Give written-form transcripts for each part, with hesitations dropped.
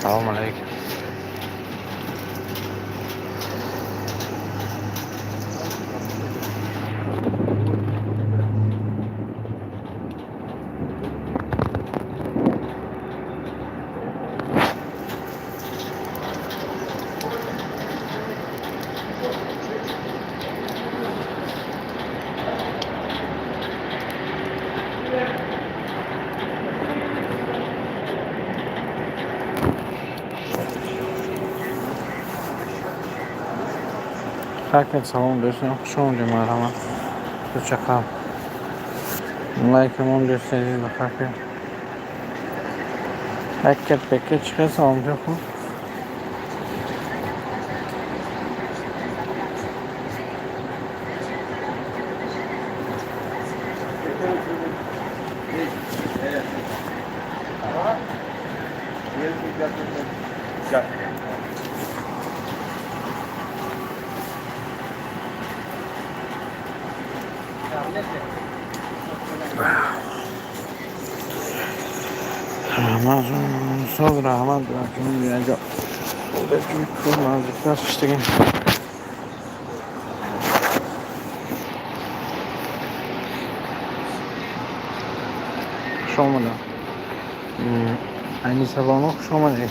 Салом алейкум. Хакет, салом, дӯстон, хуш омадед, марҳамат. Кӯчақам. Лайкамон, дӯсти азиз, бахакет. Хакет беке чӣ хел, саломатӣ, хуб? Раҳмат, соз, раҳмат, якҷо наздиктар шиштагем. Хуш омадам. Аниса бону, хуш омадед.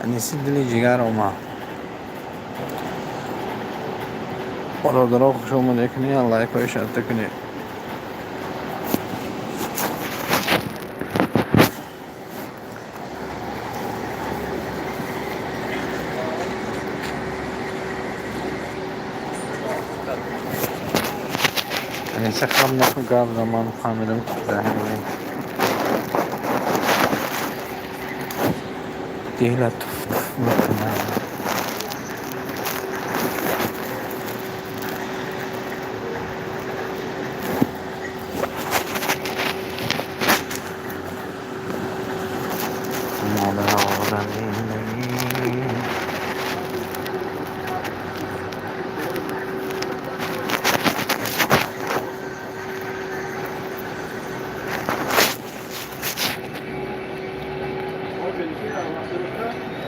Аниси дили ҷигар омад. Бародаро, хуш омадед кунед, лайкҳои шарта кунед. Аниса, хаб накун, гап за, ман фаҳмидам, ки дила туф-туф мекунад. Модар зиндагӣ.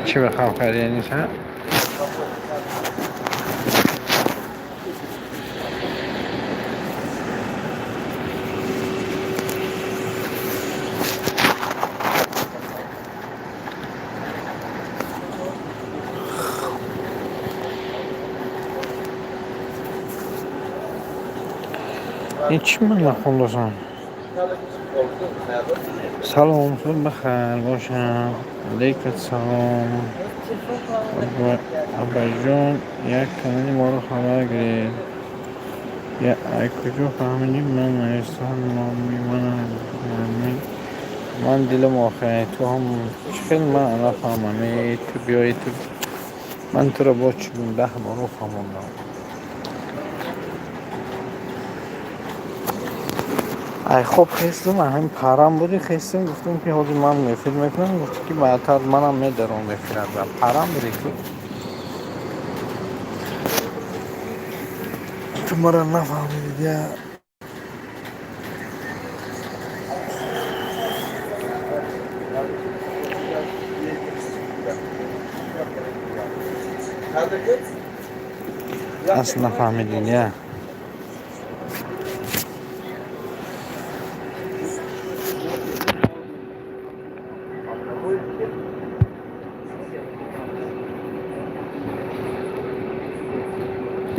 Чӣ бихаб кардӣ, Аниса? Ин чӣ ман нахондасам? Салом, субҳ бахайр бошам. Алейкум салом. Абаҷон, як канали моро хабар гиред. Я ай куҷо фаҳмидӣ, ман навиштам номи манам. Ман дилам охе, ту ҳам чӣ хел ман нафаҳмам. Э, ту биёи, ту ман туро бо чӣ 10 боро фаҳмондам. Ай хоб хестам, ҳамин парам буди, хестам, гуфтам, ки ҳозир ман эфир мекунам, гуфти, ки баъдтар манам медаром эфират. Парам буди ку. Ту маро нафаҳмидӣ, я. Асл нафаҳмидӣ, я.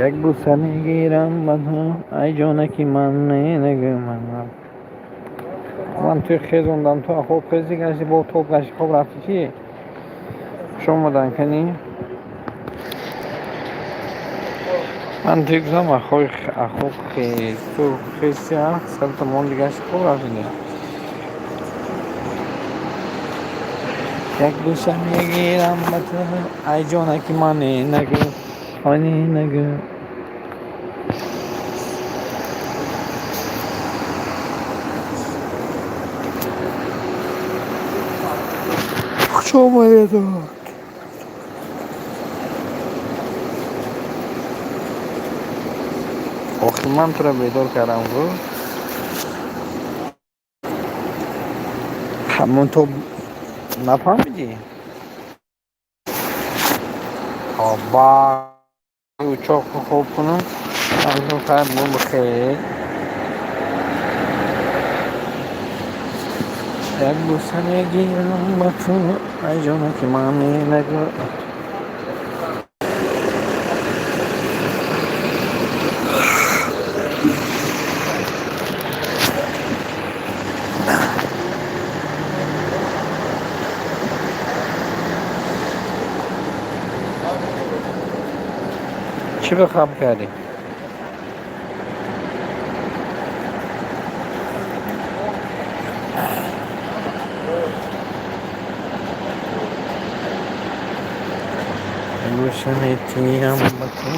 Як бӯса мегирам ба ту, ай ҷонаки ман, нагӯ ман. Ман туи хезондам, ту хоб хези гашти, бо тоб гашти, хоб рафти чӣ? Хуш омадан, кани? Ман ту гуфтам, ахо хез, ту хеси, сарта мон дигаш хоб рафтида. Як бӯса мегирам ба ту, ай ҷонаки мане нагӯ, мане нагӯ. Хуш омадед. Охир ман туро бедор кардам, гу. Ҳамон то нафаҳмидӣ? Ба учоқ хоб кунам, бихел. Як бӯса мегирам ба ту, ай ҷонаки мане нагӯ. Чӣ бихаб кардӣ? Бӯса метиҳам ба ту,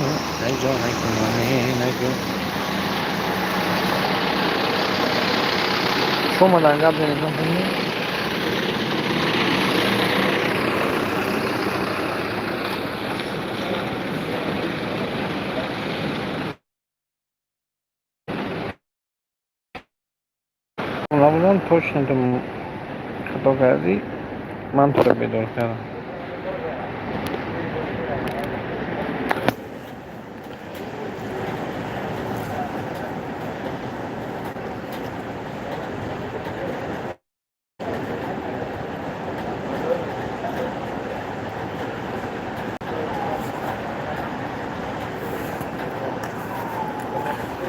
ай ҷонаки мане нагӯ. Хуш омадан, гап занед. Набудам, точно ту хато кардӣ, ман туро бедор кардам.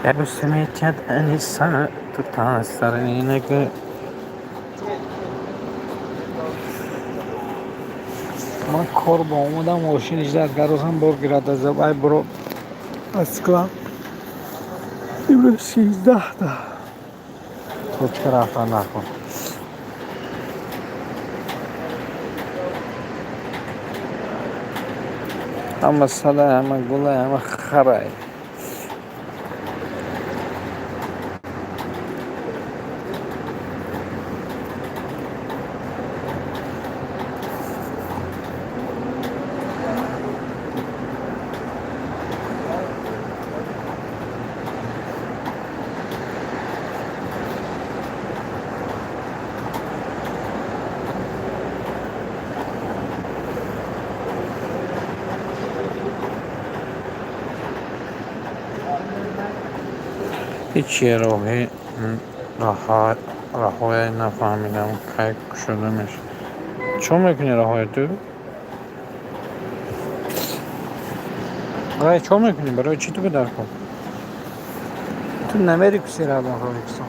Як бӯса метиҳад Аниса, ту таъсари нагӯ. Ман кор ба омадам, мошин ждать гарозам бор гирад аз ай буро аз склад. Имрӯз 13-та точка рафтан накун. Ҳама садай, ҳама гулай, ҳама харай. Ҳеҷ роҳи раҳое нафаҳмидам, кай кушода мешавад. Чо мекунӣ раҳои ту? Рай чо мекунӣ? Барои чӣ ту дар кор? Ту намери кусерадон Тоҷикистон.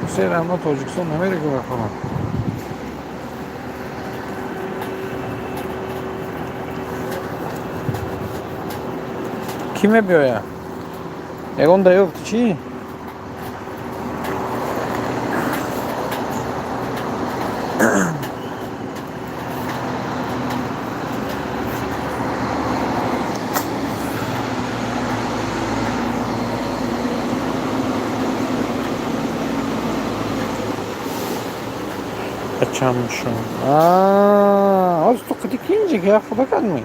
Кусерадон Тоҷикистон намери ку бахонам. Кӣ мебиёяд? Ягон даёфт чӣ? Бачамшон. Ҳозир ту қити ки инҷа ки як худо кардми?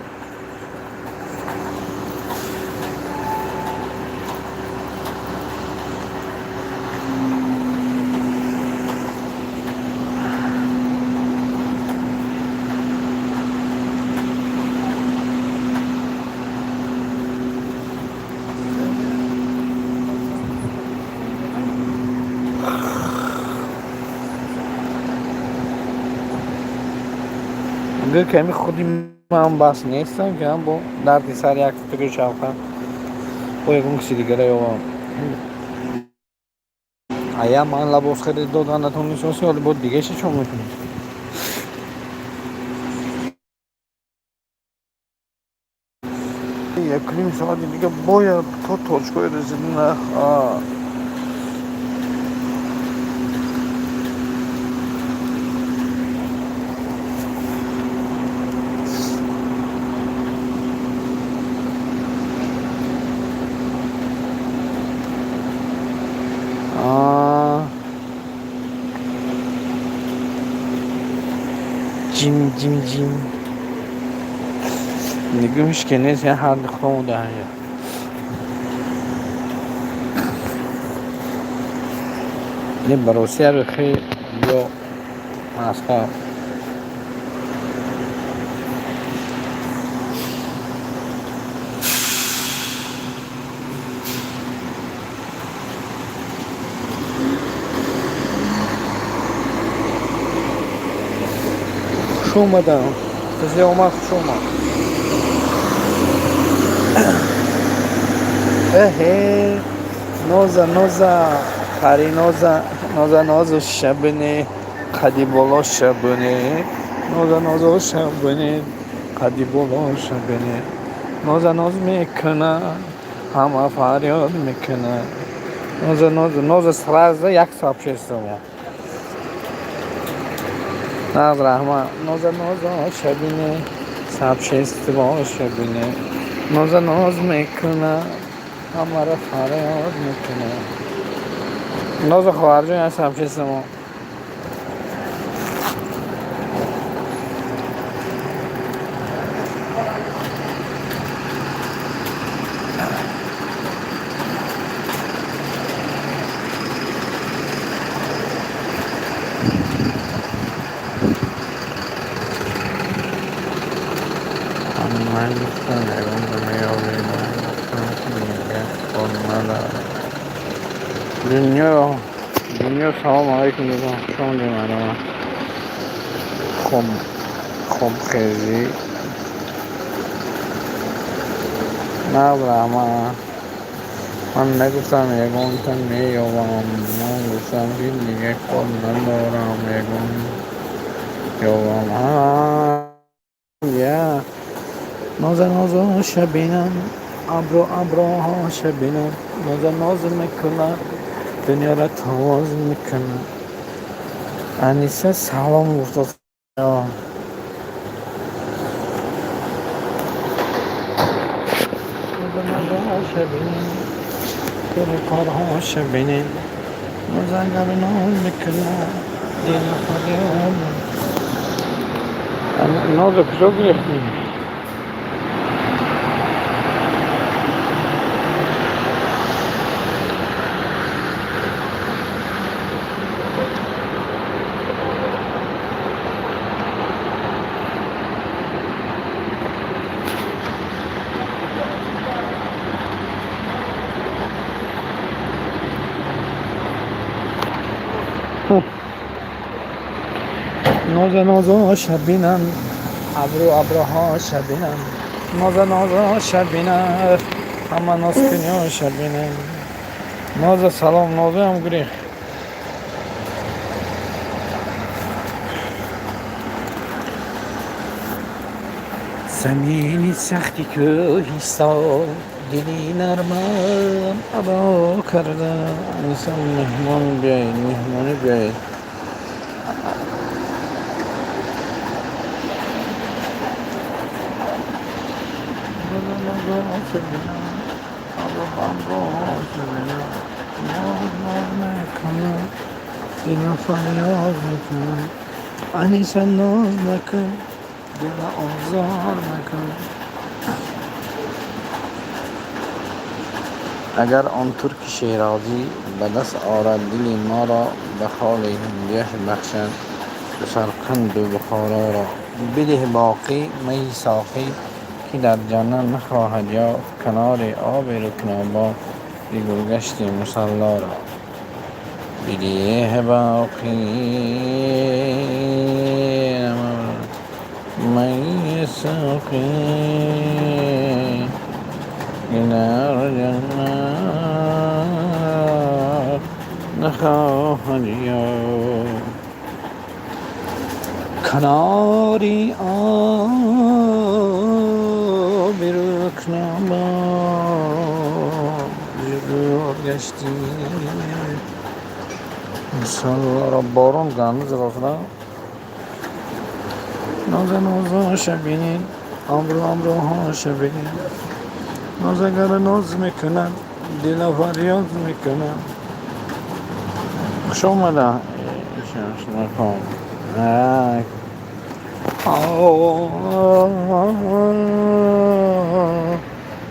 Гӯ ки ами худи ман бас нестам, ки бо дарди сар як фикру шавқа бо ягон киси дигара ёвам. Ая ман лабос харид додан натонисоси, ҳоли бо дигаша чо мекунӣ? Якуним соати дига бояд то точкои расидана. Ҷим ҷим ҷим. Нигӯ, ҳеч ки нест, я ҳар духтамо даҳя. Не, ба Русия рӯхи ё Москва. Хуш омадам. Касе омад, хуш омад. Эҳе, ноза, ноза, париноза, ноза, нозу шабне, қади боло шабне, ноза, нозу шабне, қади боло шабне, ноза ноз мекуна, ҳама фарёд мекуна. Ноза, ноза, ноза, сразу як сообщество. Наз, раҳмат. Ноза, ноза шабине, сообщество шабине, ноза ноз мекуна, ҳамаро фарёд мекуна. Ноза хоҳарҷон, як сообщество. Ман гуфтам, ягон меёбӣ, ман гуфтам, ки дигар кор надорам. Дунё, дунё, салом алайкум, дӯстон, хуш омадед, мардама. Хобхезӣ. Наз, раҳмат. Ман нагуфтам, ягонта меёбам, ман гуфтам, ки дигар кор надорам, ягон ёбам. Я ноза нозоша бинам, абру аброҳоша бинам, ноза ноз мекунад, дунёро тавоз мекунад. Аниса салом гуфта. Ноза нозоша бинем, дили корҳоша бинем, ноза гар ноз мекунад, дила фарёд. Ноза куҷо гирифтӣ? Ноза нозоша бинам, абру аброҳоша бинам, ноза нозоша бинам, ҳама нозкуниёша бинам. Ноза салом, нозаам гурехт. Замини сахти кӯҳистон дили нармам ало карда. Аниса, меҳмон биёед, меҳмонӣ биёед. Ноза нозоша бинам, абру аброҳоша бинам, ноз ноз мекунад, дила фарёд мекунад. Аниса, ноз накун, дила озор накун. Агар он турки шерозӣ ба даст орад дили моро, ба холи ҳиндияш бахшад Самарқанду Бухороро. Бидеҳ боқӣ майи соқӣ, ки дар ҷаннат нахоҳад ёфт канори оби рукнобод зи гулгашти мусаллоро. Бидеҳ боқӣ Май соқӣ дар ҷаннат нахоҳад ёфт. Канори оби рукнобод гаштӣ. Борон ганда зада. Ноза ноза шабинед, абру абрӯҳоша бинед. Нозагар ноз мекунад, дила фарёд мекунад. Хуш омада. Шашмақом.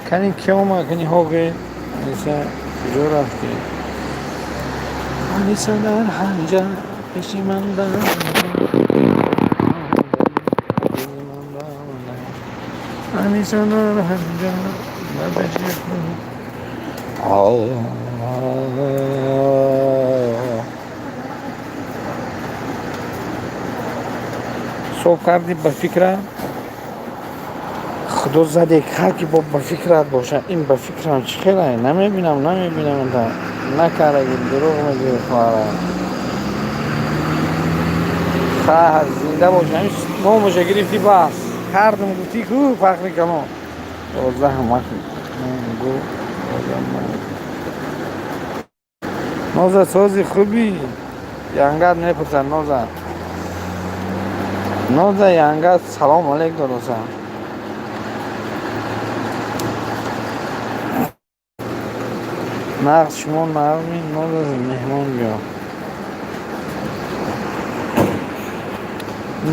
Кани ки омад, кани ҳоқи Аниса куҷо рафтӣ? Аниса дар ҳанҷар пеши ман дар Аниса дар ҳанҷар пеши. Соб кардӣ ба фикра? Худо заде, ҳар ки бо ба фикрат боша. Ин ба фикрам чӣ хелай? Намебинам, намебинам. Накараги, дурӯғ мегӯӣ, хоҳара. Хар зинда бош. Ҳамин номаша гирифтӣ, бас кардам, гуфтӣ ку фахри калон. Ёздаҳ. Ноза, сози хуби? Янгат мепурсад. Ноза, Ноза, янгат салом алейк додоса. Нағз, шумо нағзми? Ноза, меҳмон биё.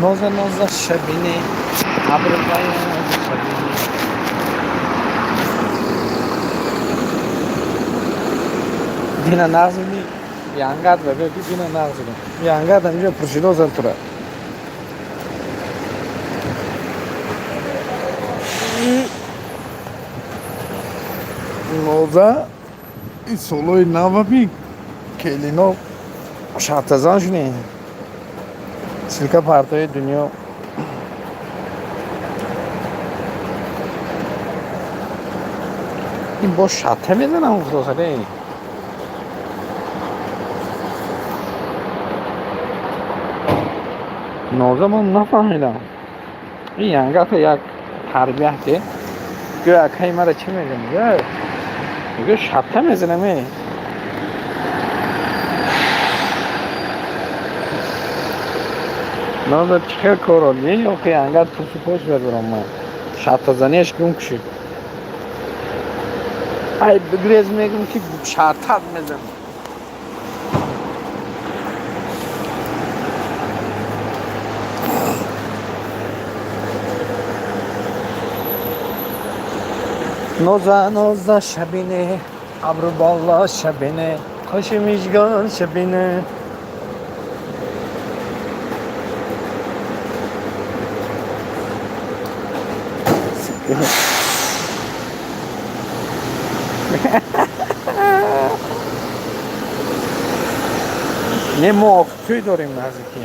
Ноза ноза шабине, абр баяз шабине. Дина нағзми? Янгат бигӯ ки дина нағз. Янгат ҳаминҷо пурсидозан тура. Ноза, ин солҳои наваби келино шартазан шудем. Ссылка партои дунё. Ин бо шатта мезанам, худосаде. Ноза, ман нафаҳмидам. Ин янгата як тарбияте. Гӯ, акаи мара чӣ мегӯям? Мегӯ, шатта мезанам. Е Ноза, чӣ хел коро? Не, охи янгат пусу пош бебарам ман. Шаттазанияш гум кушид. Ай, бигрез, мегӯм ки шаттат мезанам. Ноза ноза шабине, абру боло шабине, қоши мижгон шабине. Не, мо тӯй дорем наздикӣ.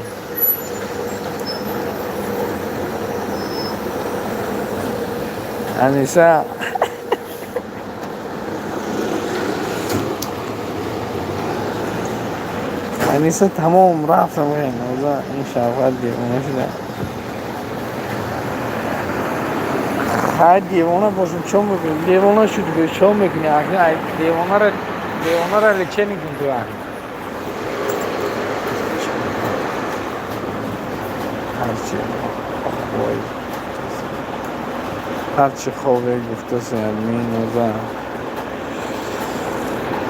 Аниса, Аниса, тамом, рафтам. Ноза, ин шавқат девона шуда. Хай, девона бошем, чо мекунӣ? Девона шуд, чо мекунӣ? Девонара, девонара лечение кун ту. Ҳарчи вой, ҳарчи хобе гуфтасе, Ноза,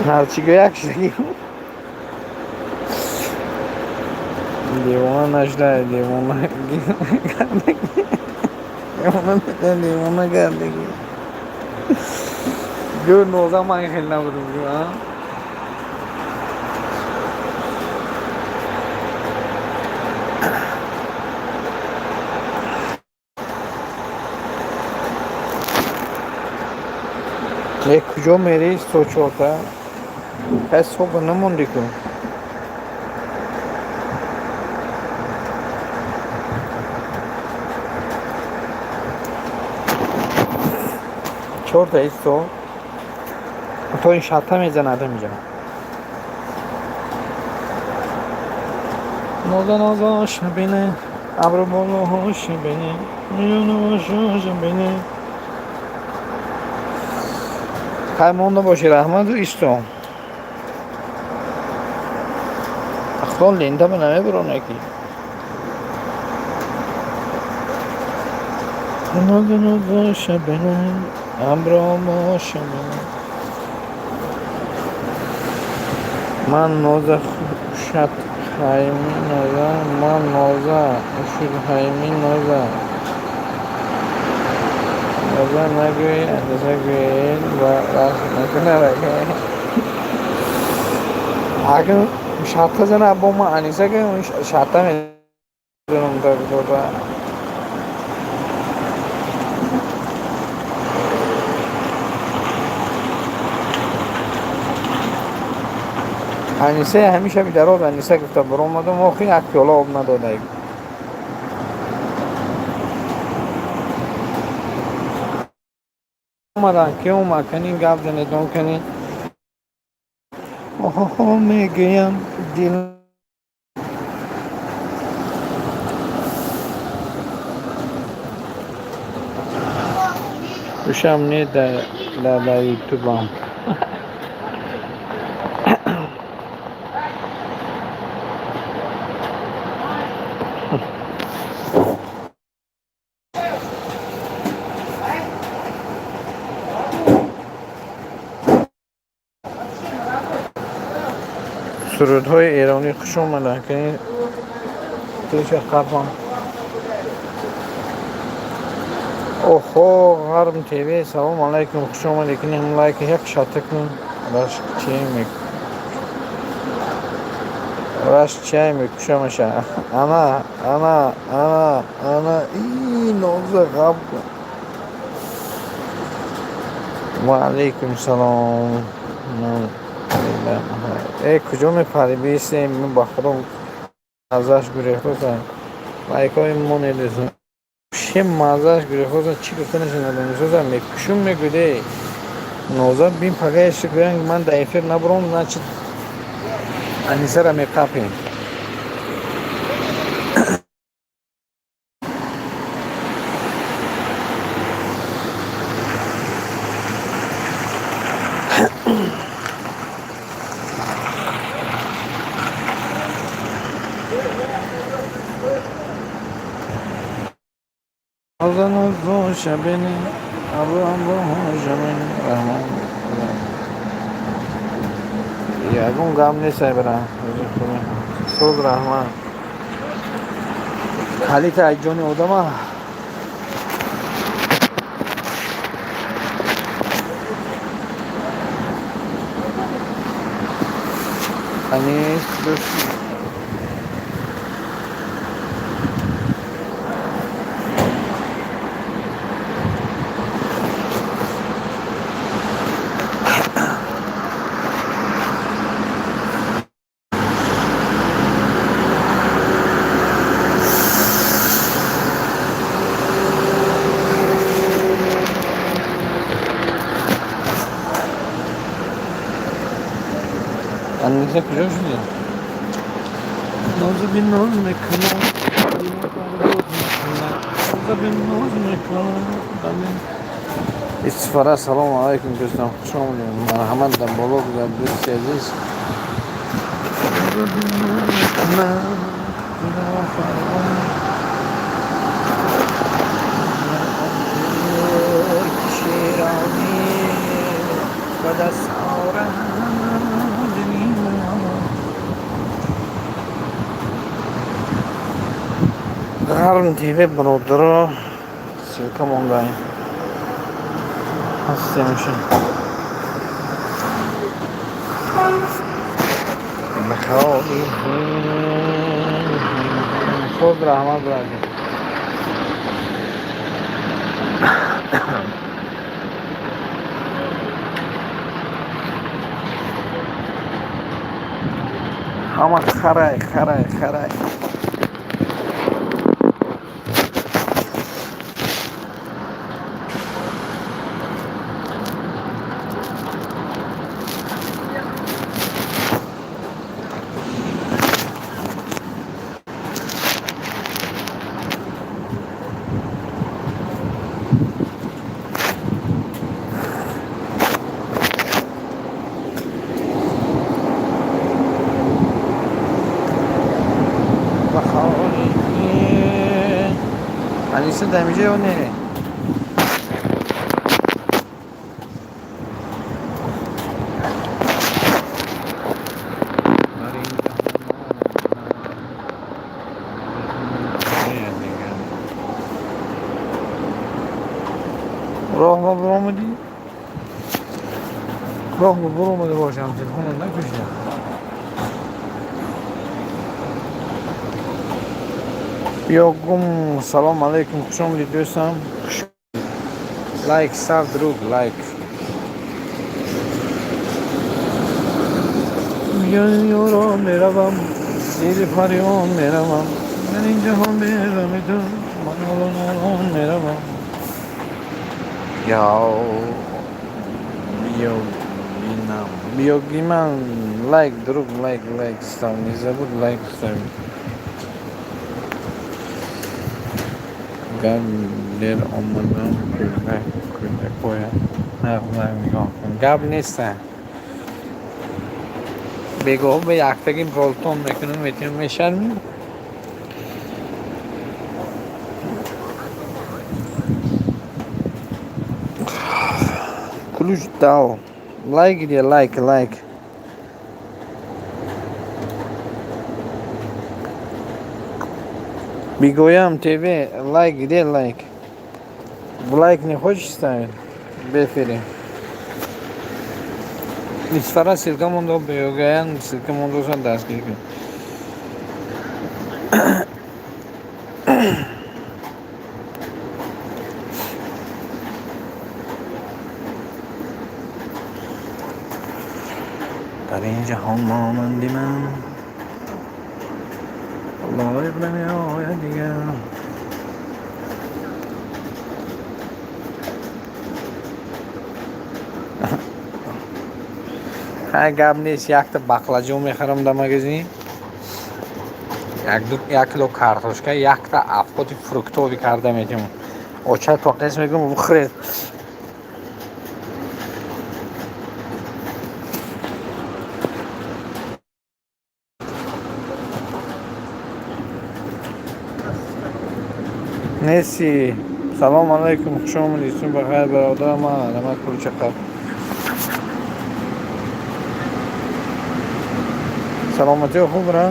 ҳарчи го як шудагӣ. Девона нашуда, девона девона девона кардагӣ. Гӯ, Ноза, ман хел набудам, гӯ. А е, куҷо мерӣ сочорта? Пас соб намондӣ ку. Чорта исто то ин шатта мезанад ҳамиҷа. Ноза нозоша бине, абру болоҳоша бине, миёношоша бине. Хай, монда бошӣ, раҳмату исто. Ахтон лентама намебурона ки. Ноза нозоша бине, абромоша бине. Ман ноза хушат хайми ноза, ман ноза ушуд хайми ноза. Ноза нагӯй, аниса гӯед ва расм накунад. Акн шатта зана, бо ман аниса гӯем, шатта мезанам дода. Анисаи ҳамин шаби дароз Аниса гуфта баромадам, охи як пиёла об надодаем. Омадан, ки омад, кани гап занедон, кани. Оҳо, мегӯям дил хушам не дар ютубам. Сурудҳои эронӣ, хуш омаданд, кани пеша қабам. Оҳо, Ғарм ТВ, салом алайкум, хуш омадед, кани ҳам лайк як шатта кун. Рашк чай мекушамаша. Ана, ана, ана, ана, и ноза ғаб. Ва алайкум салом. Э, куҷо мепарӣ? Бистем, ба худо маззааш гурехтоса. Лайкҳои монедеса. Ше маззааш гурехтоса, чӣ гуфтанаша надонистоса, мекушум мегӯде. Ноза бин, пагаеши гӯян ман дар эфир набуром, значит Анисара меқапем. Ноза нозоша бини, абу абуҳоша бини, раҳмон. Ягон гап нест, айбара. Соз, раҳмат. Калита ай ҷони одама. Анис дӯст. Аниса куҷо шудӣ? Ноза биноз мекунам, ноза биноз мекунам. Истифора, салому алайкум, дӯстон, хуш омадед. Марҳамат, дар боло гузар, дӯсти азиз. Ноза биноз мекунам, шеронӣ ба даст орам. Ғарм ТВ, бародаро, ссылка мондаем. Ҳастемша. Бихоҳи худ, раҳмат, бради. Ҳама харай, харай, харай. Ҳастед ҳамиҷа ё не? Дар ин ҷаҳон роҳ ба биромадӣ, роҳ ба биромада бошам, телефонам накушидам. Биёгум, салом алейкум, хуш омадед, дӯстам. Лайк став, друг, лайк. Ёро меравам, зери фарён меравам, дар ин ҷаҳон беғами ту ман нолон меравам. Биёгинам, биёгиман, лайк, друг, лайк, лайк став, не забудь лайк ставить. Гап дер омадам, кӯдак кӯдакоя нағз нигоҳ кун. Гап неста. Бегоҳ ба яктаги болтон мекунам, метавонам мешармӣ? Ключ дал. Лайк где лайк, лайк. Бигоям ТВ, лайк где лайк? В лайк не хочешь ставить? Бефери. Исфара ссылка мондо бегоян, ссылка мондо сан дастгир кун. Дар ин ҷаҳон монанди ман лоиқ намеояд дигар. Ҳай, гап нест, якта баклажон мехарам дар магазин, як кило картошка, якта авқоти фруктовӣ карда метиҳам. Оча тоқес мегӯям, бухӯред. Неси, салом алейкум, хуш омадед, субҳ бахайр, бародар ман, рамат кулчақаб. Саломатиё хуб ра?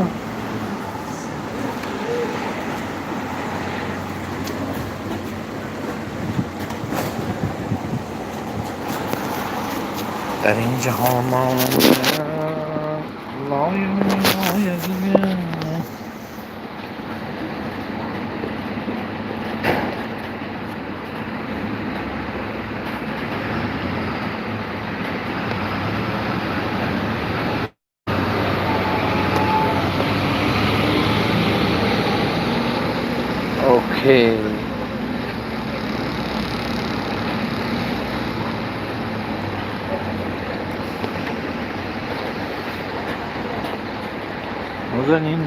Дар ин ҷаҳон монанди ман лоиқ намеояд дигар. Окей. Нозанин.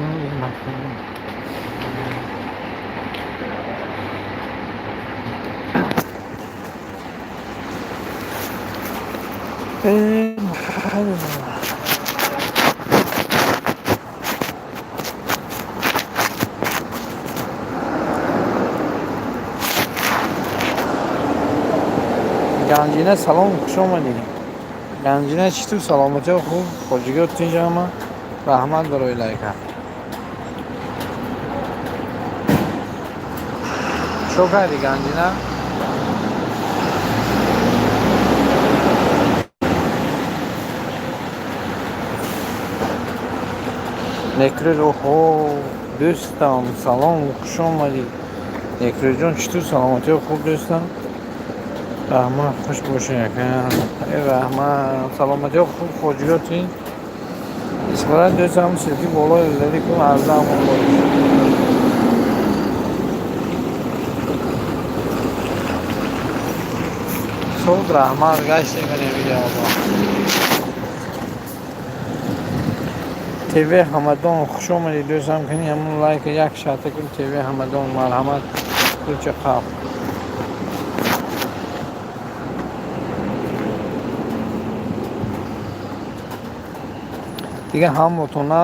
Ганҷина, салом, хуш омадӣ. Ганҷина, чӣ ту, саломатиё хуб, хоҷигиё тинҷ ҳама? Раҳмат барои лайка. Чо кардӣ, Ганҷина? Некрӯз, оҳо, дӯстам, салом, хуш омадӣ. Некрӯзҷон, чӣ ту, саломатиё хуб, дӯстам? Раҳмат, хуш бошед, ака. Э, раҳмат, саломатиё хуб, хоҷигиё тинҷ? Исфара дӯстам, ссылки боло зади кун, арзаамон бош. Суд раҳмат, гаштем видео. ТВ Ҳамадон, хуш омадед, дӯстам, кани ҳамун лайка як шарта кун, ТВ Ҳамадон, марҳамат, кулча қаб. Дига ҳамотона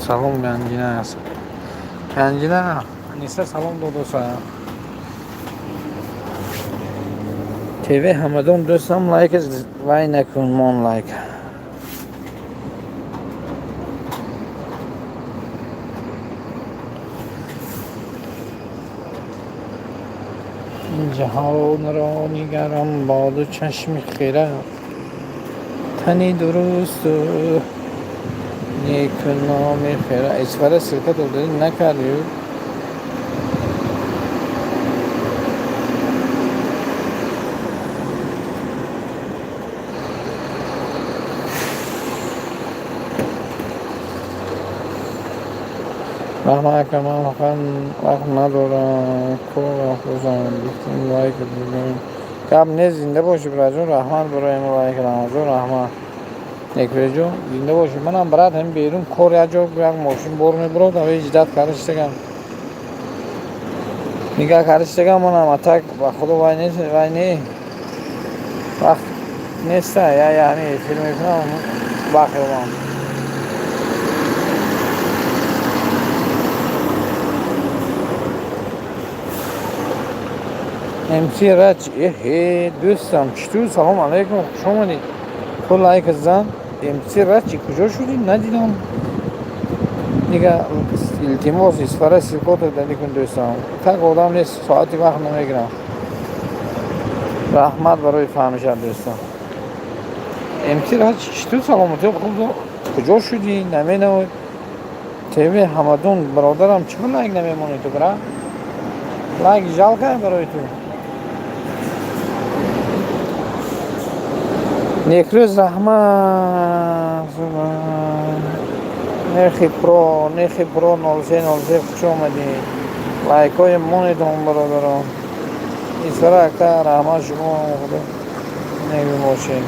салом, Ганҷина аст. Канҷина Аниса салом додоса. ТВ Ҳамадон дӯстам, лайк вай накун, мон лайк. Ин ҷаҳонро нигарам бо ду чашми хира, тани дурусту некуноми хира. Исфара ссылка додадӣ накардию. Раҳмат ака, ман воқеан вақт надорам, кор вақт бозам, гуфтем лайк бигӯем. Гап нест, зинда бошӣ, братҷон, раҳмат барои мо лайк, Рамазон раҳмат. Некрӯзҷон, зинда бошӣ. Манам, брат, ҳамин берун кор, як ҷо як мошин бор мебурод, аве ждать карда шистагам. Нигаҳ карда шистагам, манам атак ба худо вай нест, вай не. Вақт неста, я яъне эфир мекунам, вақт ёбам. МС Рач, эҳе, дӯстам, читу, салом алейкум, хуш омадед. Ту лайк зан. МС Рач, куҷо шудӣ? Надидам. Дига илтимос, Исфара ссылка то дадӣ кун, дӯстам. Так одам нест, соати вақт намегирам. Раҳмат барои фаҳмишат, дӯстам. МС Рач, читу, саломатӣ, хуб, куҷо шудӣ? Наменавои. ТВ Ҳамадон, бародарам, чӣ лайк намемонӣ ту, бра? Лайк жалко барои ту. Некрӯз раҳмат. Нехи про, Нехи про 0303, хуш омадӣ. Лайкҳои монедон, бародарон. Исфара ака, раҳмат, шумо худо неги бошед.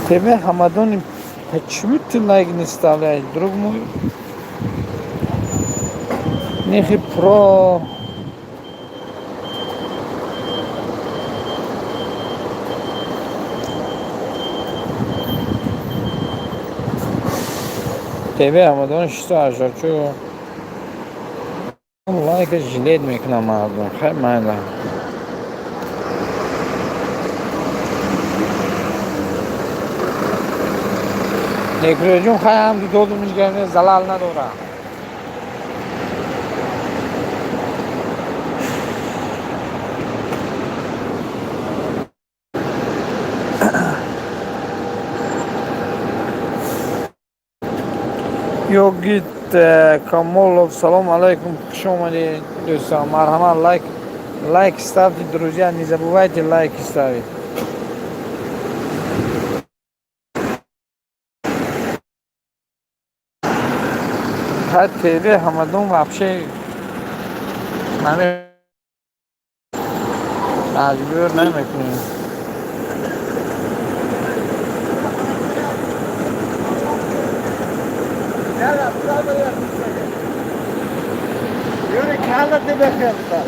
ТВ Ҳамадони, почему ты лайк не вставляешь, друг мой? Нехи про. ТВ Ҳамадон 684 лайк жалеть мекунам мардум. Хай, майла. Некрӯҷон, хай ҳам додумиш гирифта, залал надорам. Йогит Камолов, салом алейкум, хуш омадед, дӯстон. Марҳамат, лайк, лайк ставьте, друзья, не забывайте лайки ставить. Хай, ТВ Ҳамадон вообще наме маҷбур намекунем. Yürü kağıt bakayım sen.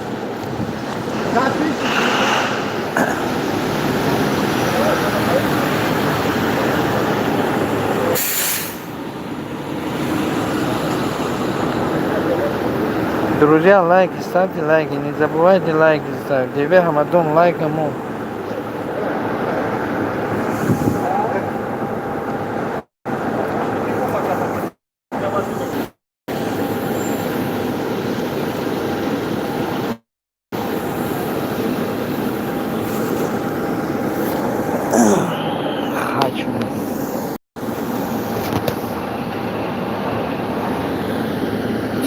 Друзья, лайки ставьте, лайки, не забывайте лайки ставить. ТВ Ҳамадон лайк ему. Хочу.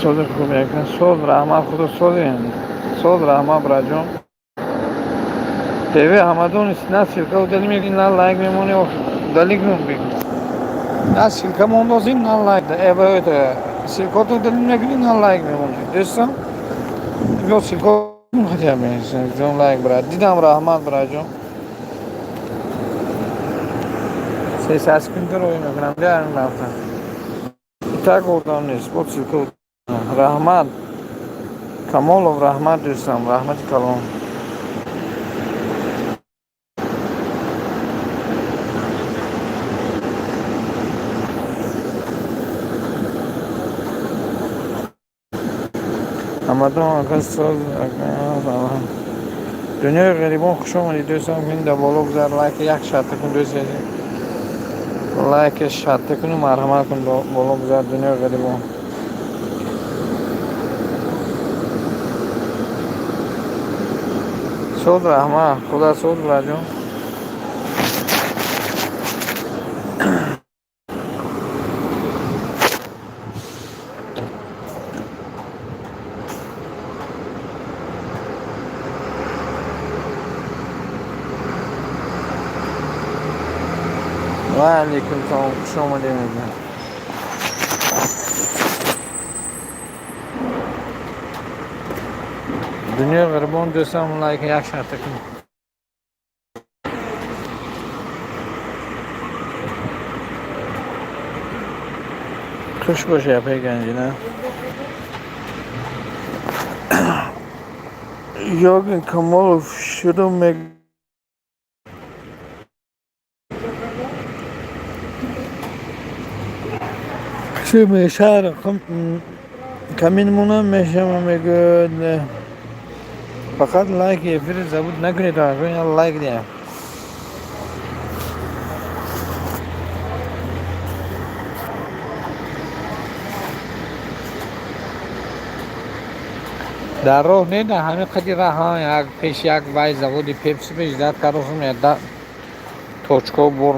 Сози хуб якан, соз, раҳмат, худо созем. Соз, раҳмат, братҷон. ТВ Ҳамадон, на ссылка удали мекунӣ, на лайк мемонӣ, удали кун бигӯ. На ссылка мондозим, на лайк. Это ссылка то удали мекунӣ, на лайк мемонӣ. Дӯстам, ё ссылка хотя бы, ҷон, лайк, брат. Дидам, раҳмат, братҷон. 300 секунда рӯй мекунам, биярм рафтам. Так одам нест, бо ссылка. Раҳмат. Камолов, раҳмат, дӯстам, раҳмати калон. Ҳамадон ака, соз. Дунёи ғарибон, хуш омадӣ, дӯстам. Кун дар боло гузар, лайк як шарта кун, дӯсти азиз, лайк шарта куну марҳамат кун, боло гузар, дунёи ғарибон. Соз, раҳмат, худо соз, бираҷон. Ва алейкум салом, хуш омадед мегӯям. Дунёи ғарибон, дӯстам, лайк як шарта кун. Хуш бошӣ, апаи Ганҷина. Йогин Камолов шурӯъ мешар камин монам мешавам, мегӯяд. Фақат лайки эфири забуд накунед, лайк диҳам. Дар роҳ не, дар ҳамин қади раҳ, як пеш як вай заводи Пепси пеш дад каросум точко бор.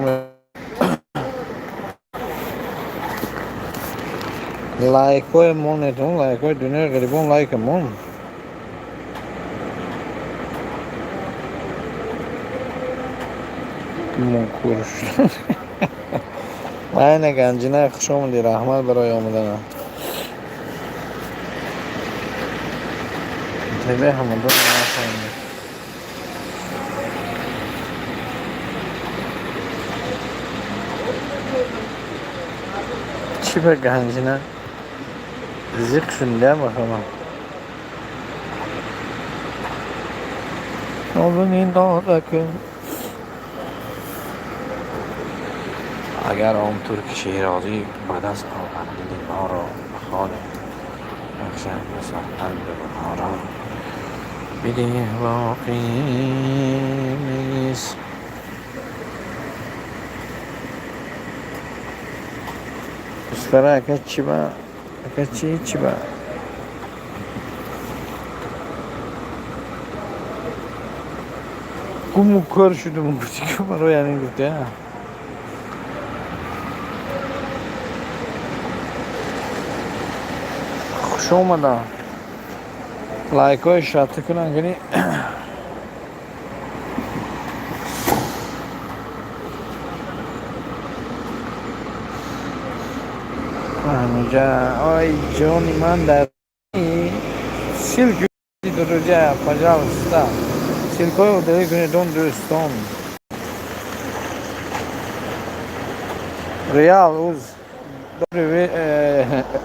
Лайкҳои монетон, лайкҳои дунёи ғарибон, лайка мон. Мукур шуд. Майна Ганҷина, хуш омадӣ, раҳмат барои омадана. Тебе ҳамадон нафаҳмид. Чӣ ба Ганҷина зиқ шунида бахамам. Нозанин додакун. Агар он турки шерозӣ ба даст овард дили моро, ба хоне бахшад ба сарқалби Бухоро, бидеҳ боқӣ нест. Писара, ака, чӣ ба, ака, чӣ, чӣ ба гуму кор шудум, гуфти ки барои ҳамин гуфте. Хуш омадам. Лайкҳои шарта кунам кани. Ҳаминҷа, ой ҷони ман, дар ссылку, друзья, пожалуйста, ссылкҳои удалить кунед, он дӯстон. Реал уз, добрый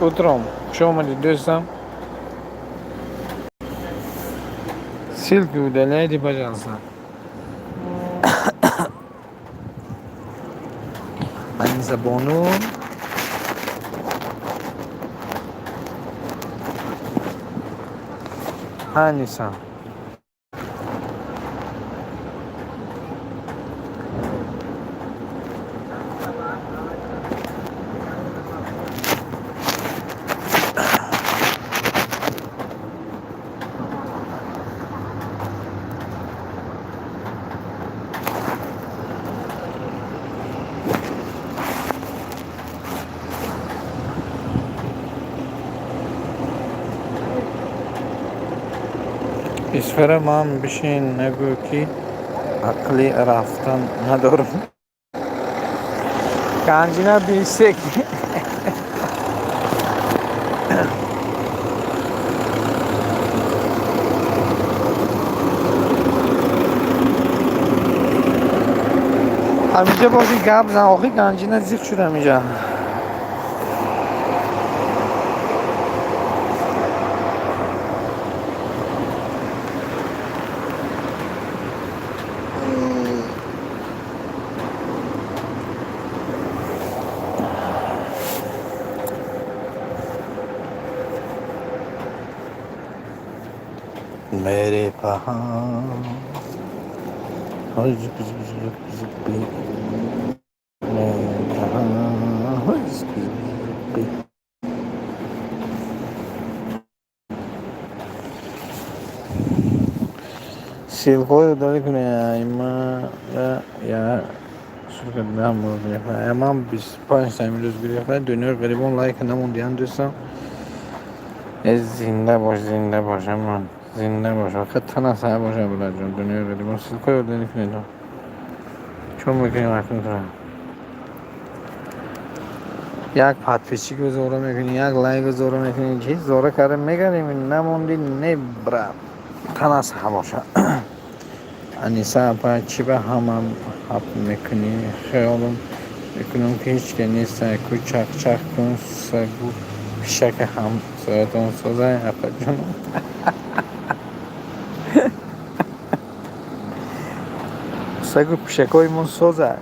утром, хуш омадед, дӯстам. Ссылку удаляйте, пожалуйста. Аниса бону. Аниса. Исфара ман бишин, нагӯ ки ақли рафтан надорам. Ганҷина бисек. Ҳаминҷа боши, гап зан, охи Ганҷина зиқ шуд ҳаминҷа. मेरे पहाड़ Ссылкаҳои удалить кунед. Има я сука 10 бор гирифта. Ман 25 та имрӯз гирифта. Дунёи ғарибон лайк намондиям, дӯстон. Зинда бош, зинда бош, амон. Зинда бош. Фақат тана сар боша, бародарҷон. Дунёи ғарибон ссылкаҳои удалить кунед. Чон мекунем акнун? Як подписчик зора мекунӣ, як лайк зора мекунӣ, чиз зора карда мегардем, намонди, не, брат. Тана сар боша. Аниса апа, чӣ ба ҳама ҳаб мекунӣ? Хаёлам мекунам, ки ҳеҷ ке неста ку. Чақчақ кун, сагу пишака ҳамсоятон созай, апаҷонам. Сагу пишакҳои созай.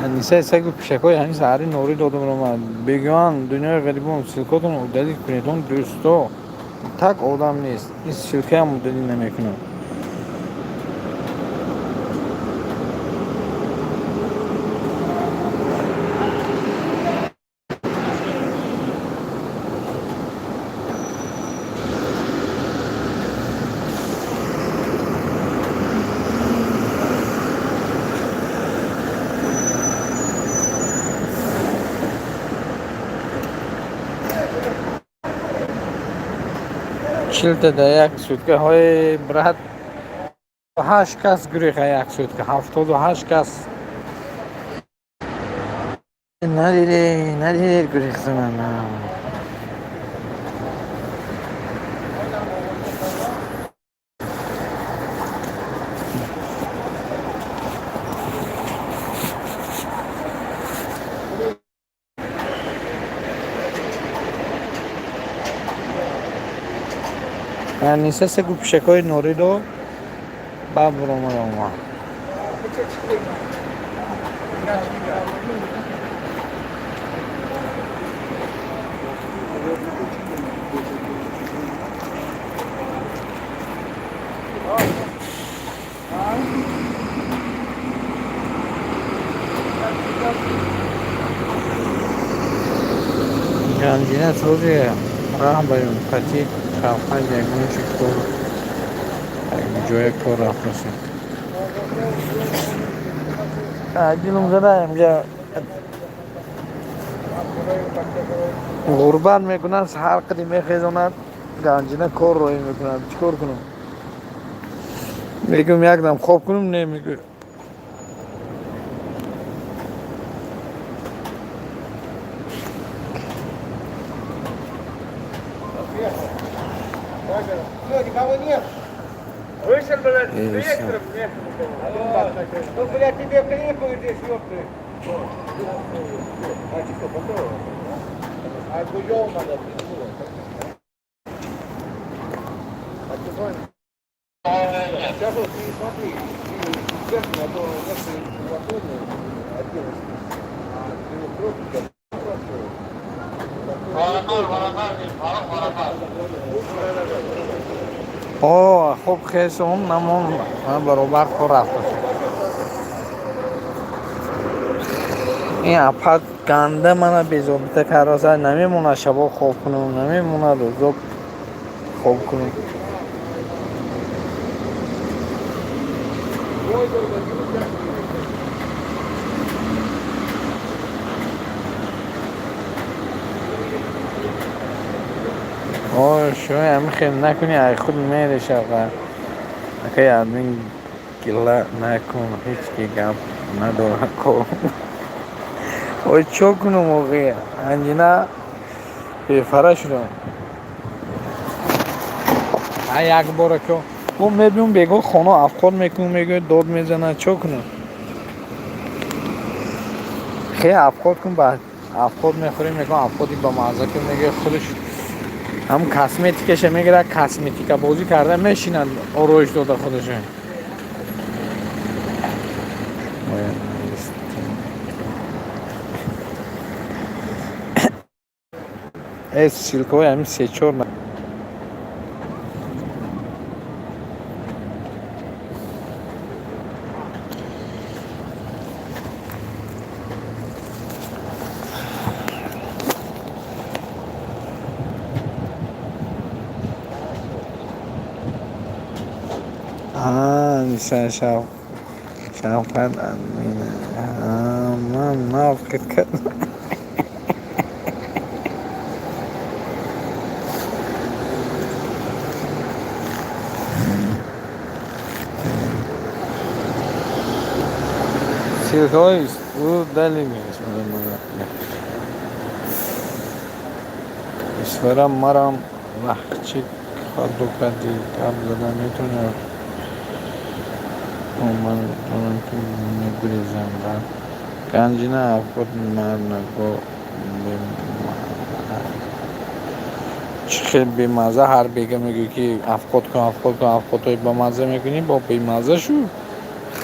Анисаи сагу пишакҳои ҳамин саҳари норӣ додам ромад. Бегӯян, дунёи ғарибон, ссылкотон удалить кунед, он дӯсто. Так одам нест. Ин ссылкаам удалить намекунам. 40 та дар як сутка, ҳои брат, ҳашт кас гурехта, як сутка 78 кас. Надиде, надидед гурехтанам. Аниса сагу пишакҳои норидо ба буромад омад. Ганҷина сози раҳ барем қати Шавқат, ягон чи кор, ҷое кор рафтасем. Дилум зада, инҷа ғурбат мекунад, саҳар қади мехезонад, Ганҷина кор роҳӣ мекунад. Чӣ кор кунам? Мегӯм, якдам хоб кунам, не, мегӯ. Все, никого нет. Вышел, блядь, И с всё. трактором, нет. Ну, блядь, тебе кликают здесь, ёпты. А, что, готово? А гуёл надо, А ты звонишь? Сейчас вот ты смотри, ты честно, а то некоторые вагоны отделались, а ты вот просто О, хуб, хесум намон, ман баробар кор рафтасем. Ин апа ганда мана безобита кардаса, намемонад шабо хоб кунам, намемонад рӯзо хоб кунам. О, шумо ҳами хел накунӣ, ай худ мерешава. Акай админ, гила накун, ҳеҷ ки гап надорад ко. Ой, чо кунам оғи? Анҷина бефара шудам. А як бора ко мо мебиём, бегоҳ хона афқот мекунам, мегӯяд, дод мезанад, чо кунам? Хе, афқот кун, ба афқот мехӯрем, мегӯям, афқоти ба мазза кун, мегӯяд, худаш ҳам косметикаша мегирад, косметика бозӣ карда мешинад, ороиш дода худаша. Бояд меистем. Э, ссылкаҳои ҳамин се-чор. Шавқат админа. Ман нав фикр кардам. Ссылкаҳои удали. Исфара, марам лахчик хато кардӣ, гап зада метавонӣ? Ман медонам, ки мегурезам. Ганҷина, авқот мард нагӯ. Чӣ хел бемазза? Ҳар бега мегӯӣ, ки авқот кун, авқот кун, авқотҳои бамазза мекунӣ, бо бемазза шуд.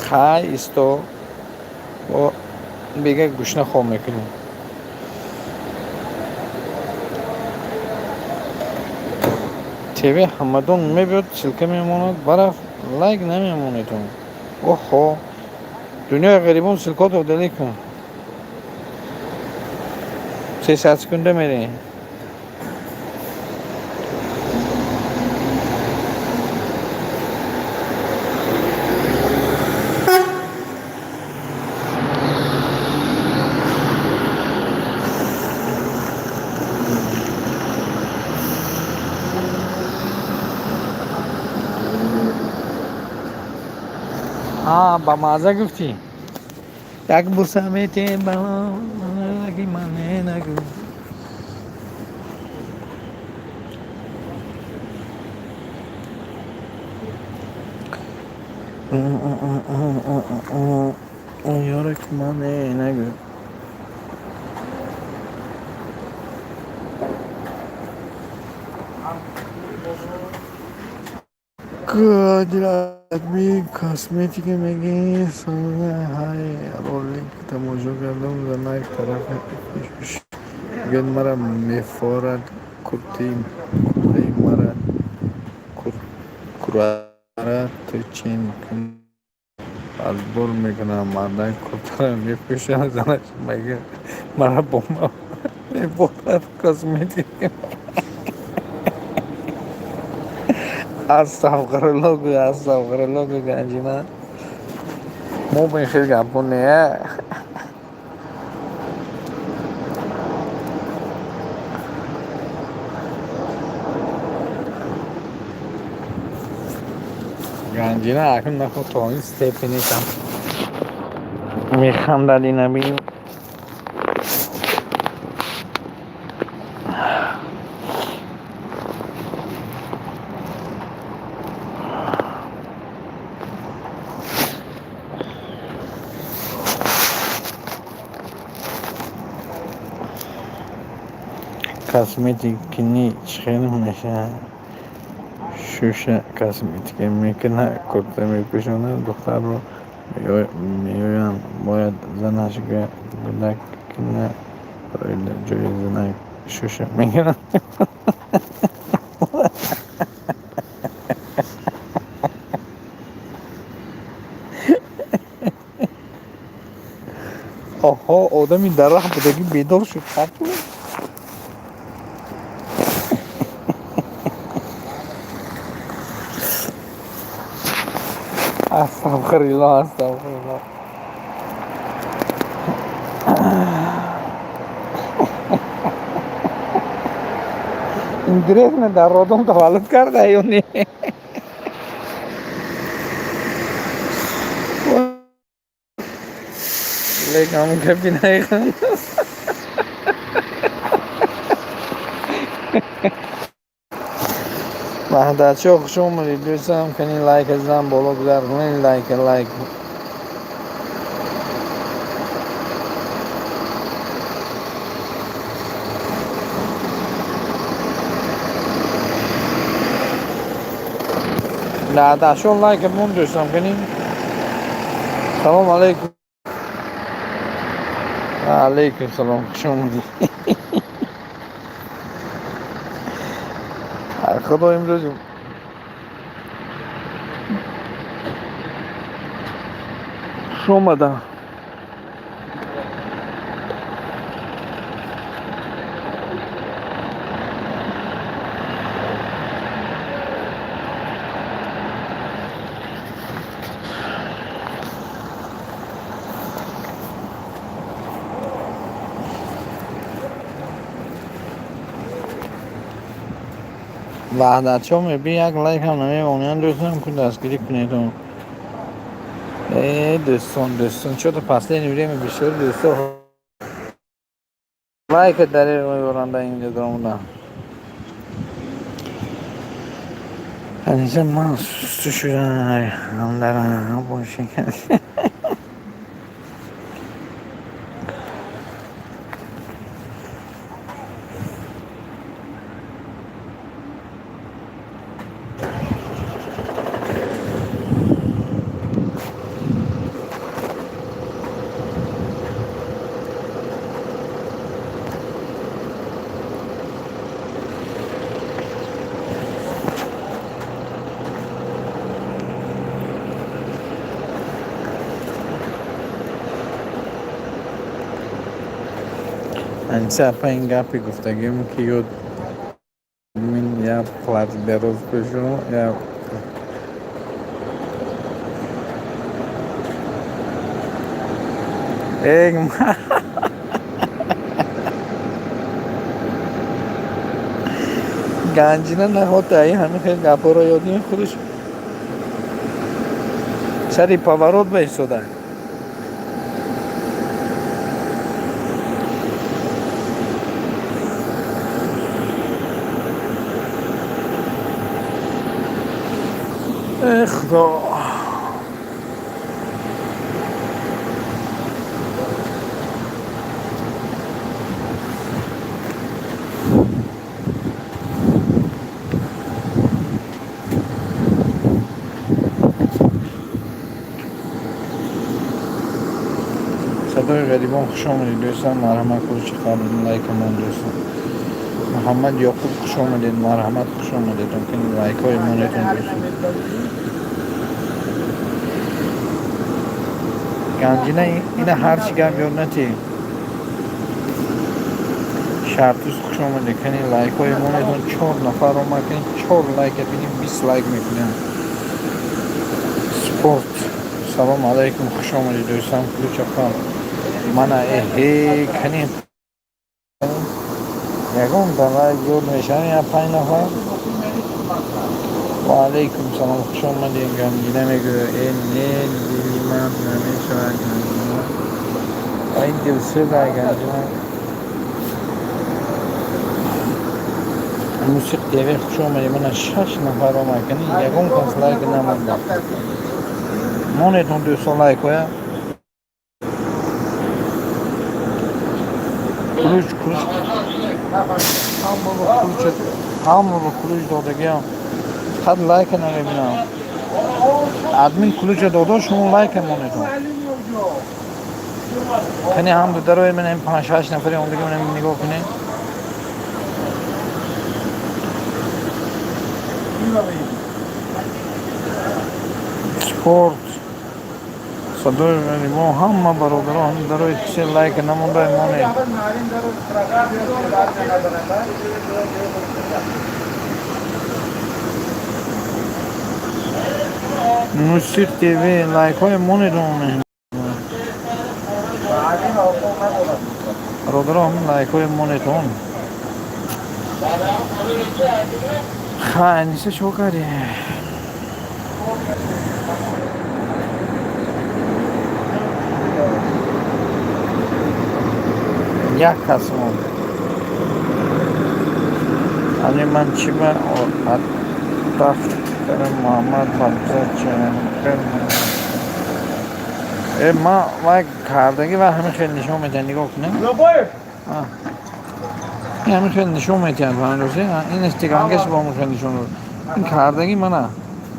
Хай, исто, бо бега гӯшна хоб мекунӣ. ТВ Ҳамадон мебиёд, ссылка мемонад, бараф лайк намемонедон. Оҳо, дунёи ғарибон, ссылкаҳото удалить кун. 300 секунда мерем. Ба мазза гуфтӣ. Як буса мете балаги мане нагӯ. Ёре ки мане нагӯ. Адми косметика мегӣ. Ҳай, ролик тамошо кардам, занак тарафи мегӯяд, мара мефорад куртаи мара курара ту чин разбор мекунам. Мардак куртара мепӯшад, занаш мегӯяд, мара бо мефорад косметика. Астағфирулло гӯ, астағфирулло гӯ, Ганҷина. Мо ба ин хел гапҳо не. Ганҷина, акнун нахо то ин степенишам механдад, ина бин. Косметикини чӣ хел мешавад? Шуша косметика мекунад, курта мепӯшонад, духтарро меоянд, бояд занаш гӯдак кунад, ҷои занак шуша мегирад. Оҳо, одами дар раҳ будагӣ бедор шуд. Астағфирулло, астағфирулло. Интересно, дар роддом таваллуд карда ё не? Лекин ҳамон гапи наиханд. Ваҳдатчиҳо, хуш омадед, дӯстам. Кани, лайка зан, боло гузар кунед, лайка, лайк. Ваҳдатчиҳо, лайка мон, дӯстам, кани. Салом алейкум. Алейкум салом, хуш омадӣ. Худо, имрӯз хуш омадам. Ваҳдатшо меби, як лайк ҳам намемонанд. Дӯстон, ку дастгирӣ кунедон. Э, дӯстон, дӯстон, чё-то последнее время бисёри дӯсто лайка дарер мебаранд инҷо даромада. Ҳамеша ман сусту шудам ҳамдарам боши. Аниса апа, ин гапи гуфтагим, ки ё мин я платье дароз пӯшу, я эй. Ганҷина нахота, ҳамин хел гапҳоро ёд худаш сари поворот ба истода. Э, худо. Садои ғарибон, хуш омадед, дӯстон, марҳамат. Кулчи қабл лайкамон, дӯстон. Муҳаммад Ёқуб, хуш омадед, марҳамат, хуш омадед. Мумкин лайкҳои монетон, дӯстон. Ганҷина, ина ҳарчи гап ёд натӣ. Шартуз, хуш омадед. Кани, лайкҳои монетон. Чор нафар омад, кани, чор лайка бинем, 20 лайк мекунем. Спорт, салом алайкум, хуш омадед, дӯстон. Ключа қал мана, эҳе, кани, ягон лайк ёд мешавад, я панҷ нафар. Ва алайкум салом, хуш омадед. Ганҷина мегӯяд: э, не, дили ман намешавад. Ганҷина, ва ин дилсӯза ганҷина. Мусиқ ТВ, хуш омадед. Мана, шаш нафар омад, кани, ягон кас лайк намонда. Монетон, дӯстон, лайкҳоя. Ключ, ключ, ҳамаро ключ, ҳамаро ключ додагиам, фақат лайка намебинам. Админ ключа додо, шумо лайка монетон. Кани, ҳам дарои ман панҷ шаш нафари ондагӣ, ман нигоҳ кунед. Спорт, садои ғарибон, ҳама бародаро ҳам дарои, кисе лайка намонда, монед. Мусиқ ТВ, лайкҳои монедон, бародаро, ҳам лайкҳои монедон. Хай, Аниса, чо кардӣ? Як кас монд. Ани, ман чӣ ба дафтари Муҳаммад бабзад э, ма вай кардагӣ ва ҳамин хел нишон медиҳад, нигоҳ кунем. Ин ҳамин хел нишон медиҳад, фаҳмидоси? Инаш тигангаш бо ҳамин хел нишон дод. Ин кардагӣ мана,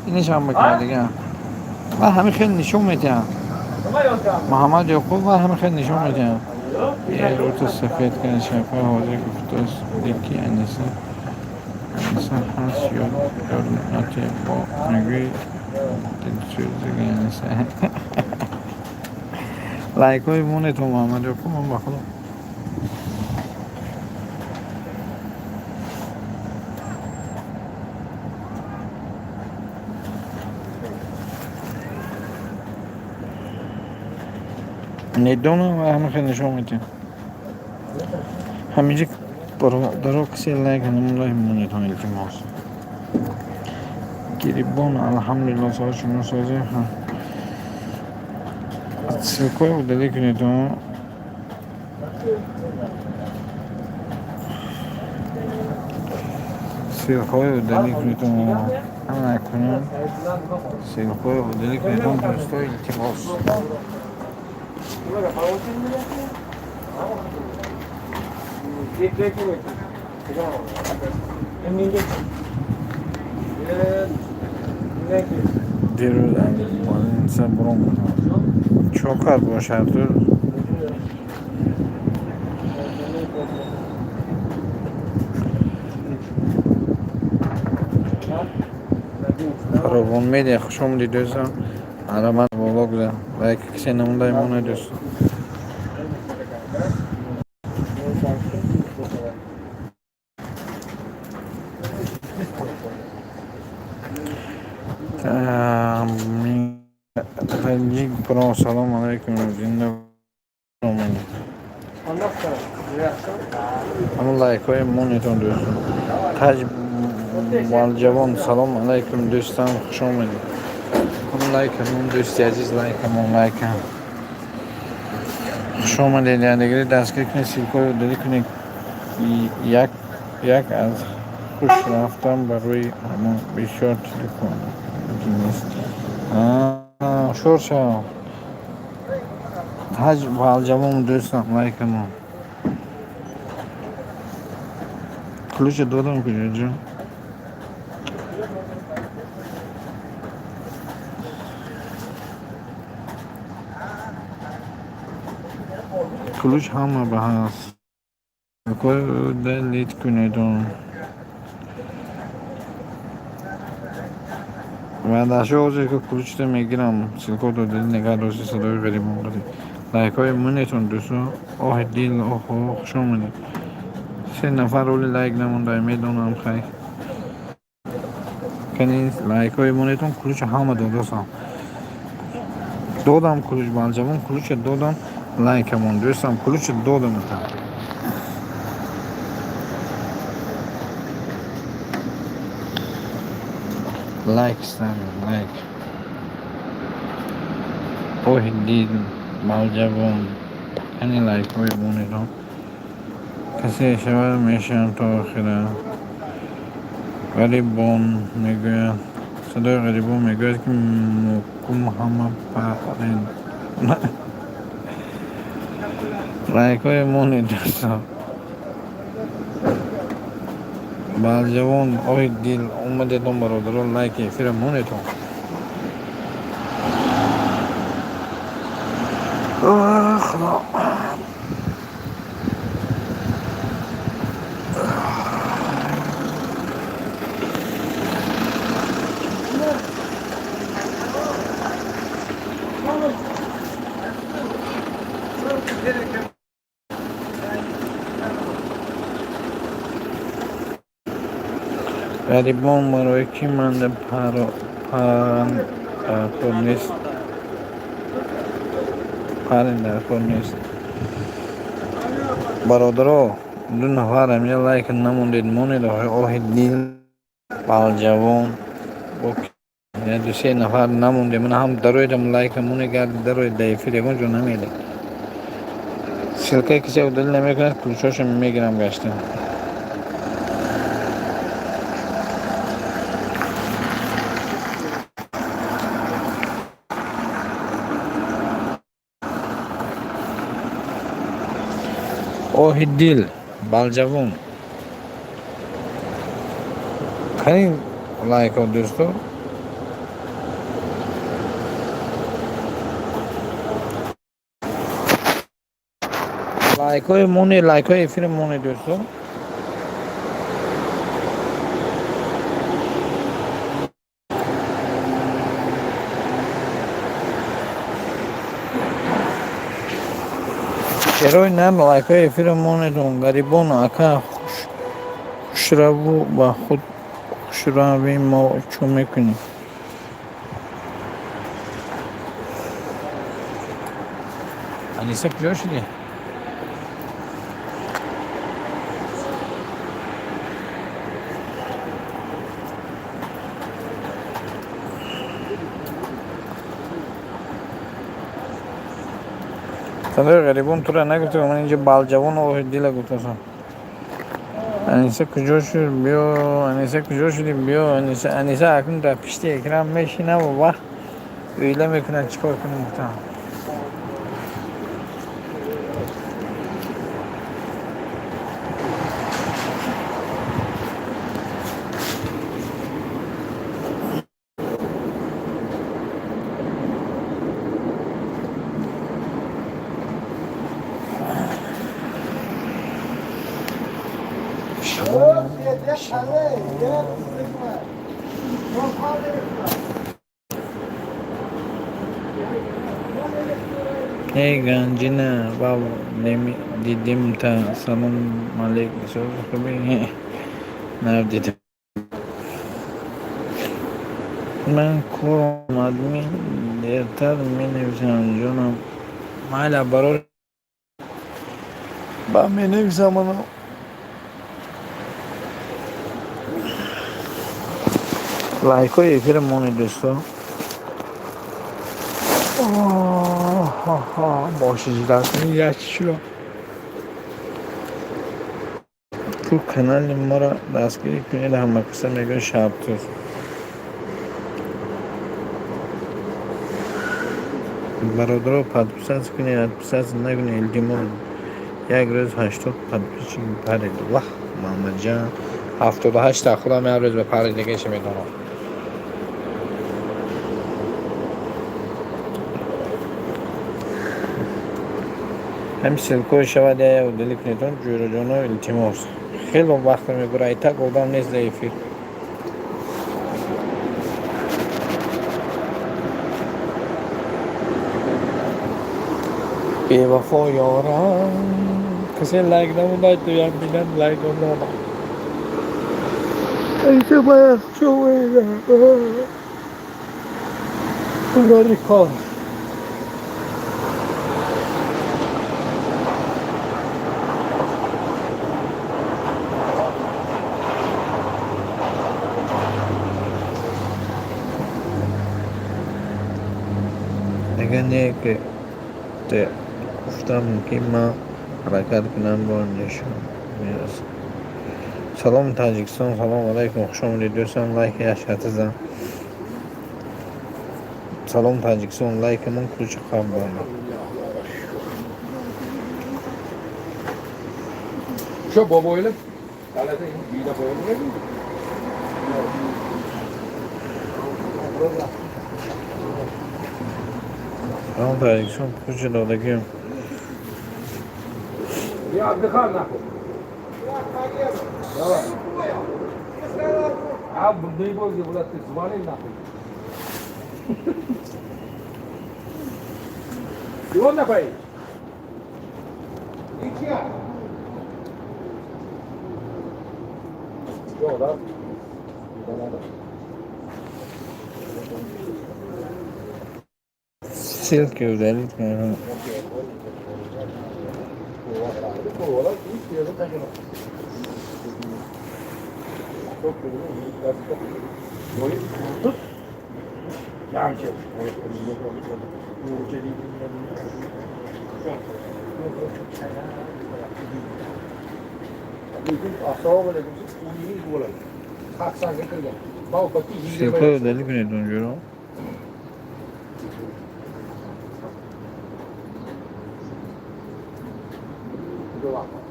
инаш ҳам ба кардагӣ ва ҳамин хел нишон медиҳад. Муҳаммад Ёқуб ва ҳамин хел нишон медиҳад. Е рӯта сафед кард, шафа ҳозир гуфтааст, ки Аниса Аниса ҳаст, ёд нате бо мегӯи дилсӯзиги Аниса. Лайкҳои монетон, Муҳаммад Ёқуб, ман ба худо. Медонам ва ҳама хел нишон медиҳам. Ҳаминҷа бародаро, касе лайк намон, лайк монетон, илтимос. Гирибон, алҳамдулилло, соат шумо созе. Ссылкаҳои удалить кунед. Ссылкаҳои удалить кунед. Ҳама кунем. Ссылкаҳои удалить кунед, дӯсто, илтимос. Дирӯз больница бурон будам. Чо кард бошад? Фаровон Медиа, хуш омадӣ, дӯстам. Арамат боло гузар. Лайк касе намондай, монед, дӯст. Таҷик Про, салом алайкум, зинда омадед. Ҳамон лайкҳои монетон, дӯстон. Таҷ Балҷавон, салом алайкум, дӯстам, хуш омадед. Ҳамон лайкамон, дӯсти азиз, лайкамон, лайкам. Хуш омадед, якдигари дастгир кунед, ссылкаҳои удалить кунед. Як як аз хуш рафтам, барои ҳамон бисёр телефон нест. Шор шав. Таҷ Балҷавон, дӯстам, лайкамон. Ключа додам куҷо ҷон? Ключ ҳама ба ҳаст. Ссылкаҳои удалить кунед. Ваъдашо ҳозир ки ключта мегирам. Ссылка додед, нигаҳ дошти, садои ғарибон қадид. Лайкҳои монетон, дӯсто. Оҳи дил, оҳо, хуш омадед. Се нафар оли лайк намондай, медонам, хай. Кани лайкҳои монетон, ключа ҳама додасам. Додам ключ, Балҷавон, ключа додам, лайкамон, дӯстам, ключа додам. Лайк ставим, лайк. Оҳи дил, Балҷавон. Кани лайкҳои монетон. Касе шавад, мешавам то охира. Ғарибон мегӯяд, садои ғарибон мегӯяд, ки мукум ҳама парен. Лайкҳои монед, дӯстон. Балҷавон, оҳи дил, омадедон, бародарон, лайки эфира монедон. Худо. Ғарибон, барои кӣ манда паран даркор нест? Парен даркор нест. Бародаро, ду нафар ҳамҷа лайк намондед, монед, оҳи дил, Балҷавон. Ду се нафар намонде. Ман ҳам дароедам, лайка моне, гарди дароед, да эфир ягон ҷо намедед. Ссылкаи касе удалить намекунад, ключҳошо мегирам гашта. Оҳи дил, Балҷавон. Кани лайкҳо, дӯсто? Лайкҳои моне, лайкҳои эфири моне, дӯстон. Чарои на лайкҳои эфири монедон, гарибон ака хушраву ба худ хушрави мо чӯ мекунӣ? Аниса куҷо шудӣ? Сандои ғарибон тура нагуфтам, ман инҷо балҷавон оҳи дила гуфтасам. Аниса куҷо шуд? Биё, Аниса куҷо шудӣ? Биё, Аниса, Аниса акнун дар пишти экран мешинам ва вақт ӯйла мекунад чӣ кор кунам гуфтам. Эй ганҷина вав дидимта, салом алейк, хубӣ? Нав дидим. Ман кор омадми, дертар менависам ҷонам. Майла барор ба менависам ана. Лайкҳои эфири моне, дӯстон. Бошиҷидастни ку канали моро дастгирӣ кунед, ҳамакаса мегӯяд шабтӯз. Бародаро, подписаться кунед, подписаться накунед, илтимос. Як рӯз 80 подписчик парид. Ваҳ, Муҳаммадҷан, 78-та худам як рӯз ба паридагиша медонам. Ҳамин ссылкаҳои шавад я удалить кунедон, ҷӯраҷоно, илтимос. Хело вақт мебурад, и так одам нест дар эфир. Бевафо ёрам, касе лайк намудад, дуям бинам лайк намудам. Айта баяқ чӯведа. Барори кор. Агар не ки гуфтам, ки ман ҳаракат кунам бо нишон мерасам. Салом Таҷикистон, салом алайкум, хуш омадед дӯстон, лайк як шарта зан. Салом Таҷикистон, лайкамон кӯча қаббона. O'sha boboylar dalada biyda boboylar. Салом Таҷикистон, кӯча додагием. Я отдыхаю нахуй. Давай. А, не бойся, блядь, ты звони нахуй. И он нахуй. Всё, да? Да, надо. Ссылки удалить кунед. Lekin assalomu alaykum, 10 yil bo'ladi. 80ga kirgan. Bavpaki Ссылка удалить кунед онҷоро. 20.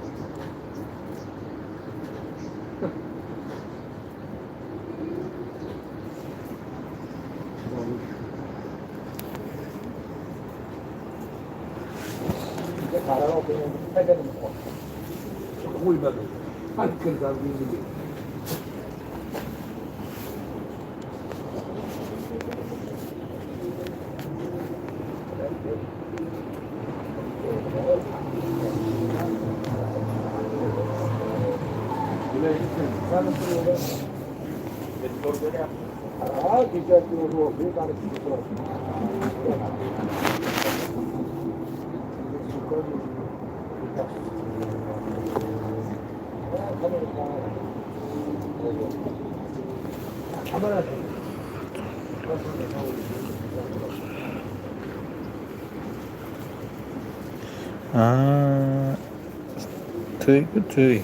Тӯй ку тӯй.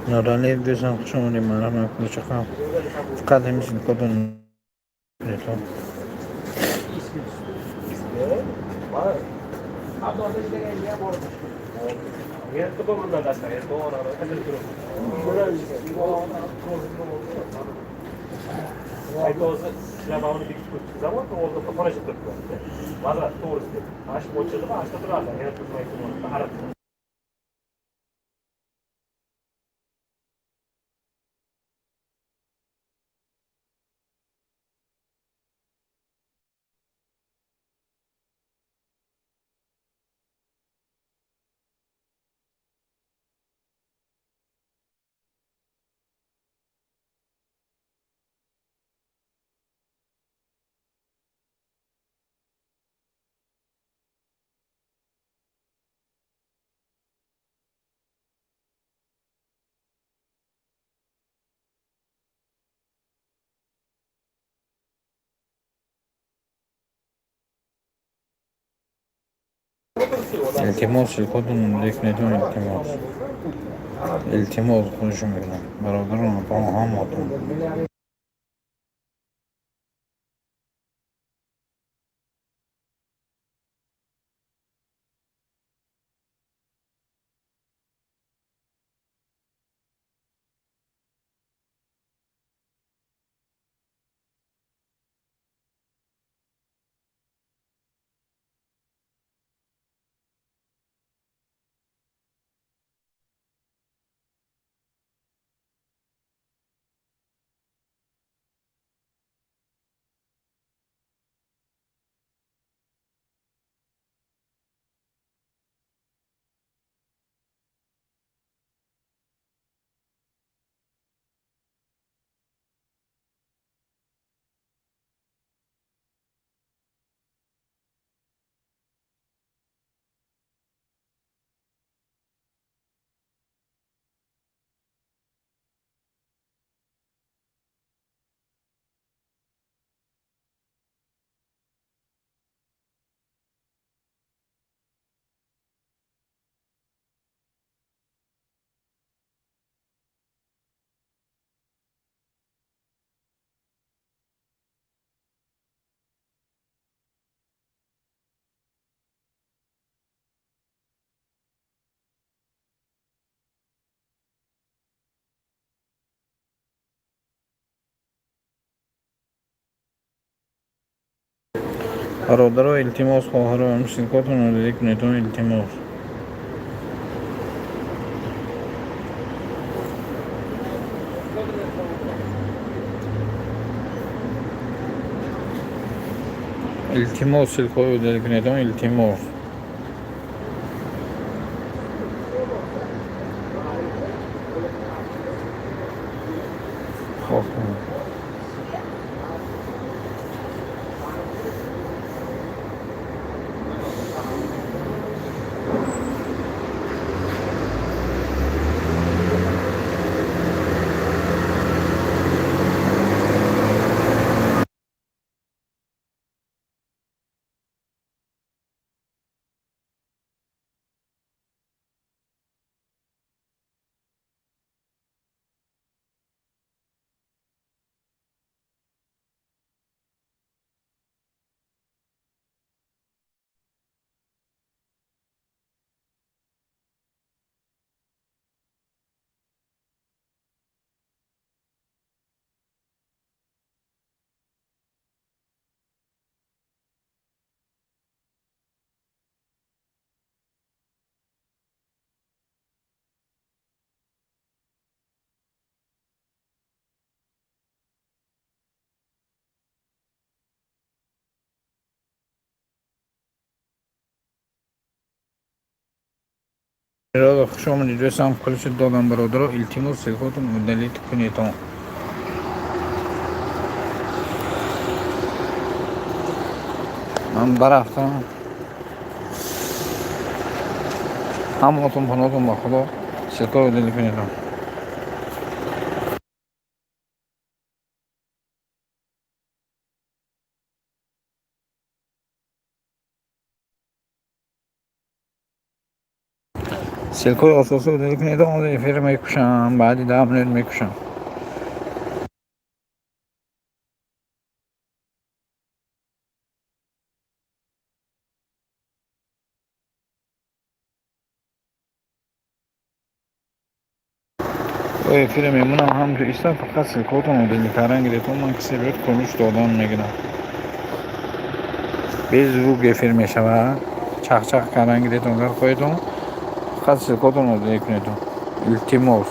Нуралиев, дӯстам, хуш омадӣ, марҳамат, кулчақа. Фақат ҳамин ссылкотон кунед. Илтимос, ссылкотон кунедон, илтимос. Илтимос, хоҳиш мекунам. Бародарон, апаҳо, ҳамаатон. Бародаро, илтимос, хоҳаро, ҳамин ссылкотонро дида кунедон, илтимос. Илтимос, ссылкҳоро дида кунедон, илтимос. Хоб. Рода, хуш омадед. Весам ключ додам, бародаро, илтимос, ссылкотон удалить кунедон. Ман барафтам. Ҳамаотон паноҳтон ба Худо, ссылкаро удалить кунедон. Ссылкаи асосӣ удалить кунедон, ҳозир эфирро мекушам, баъди 10 минут мекушам. Эфира мемонам, ҳамҷо истам, фақат ссылкаотон удалить кардан гирифтон, ман кисе биёд, ключ додан мегирам. Без звук эфир мешавад, чақчақ кардан гирифтон, гар хоҳедон, фақат ссылкаотон удалить кунедон. Илтимос.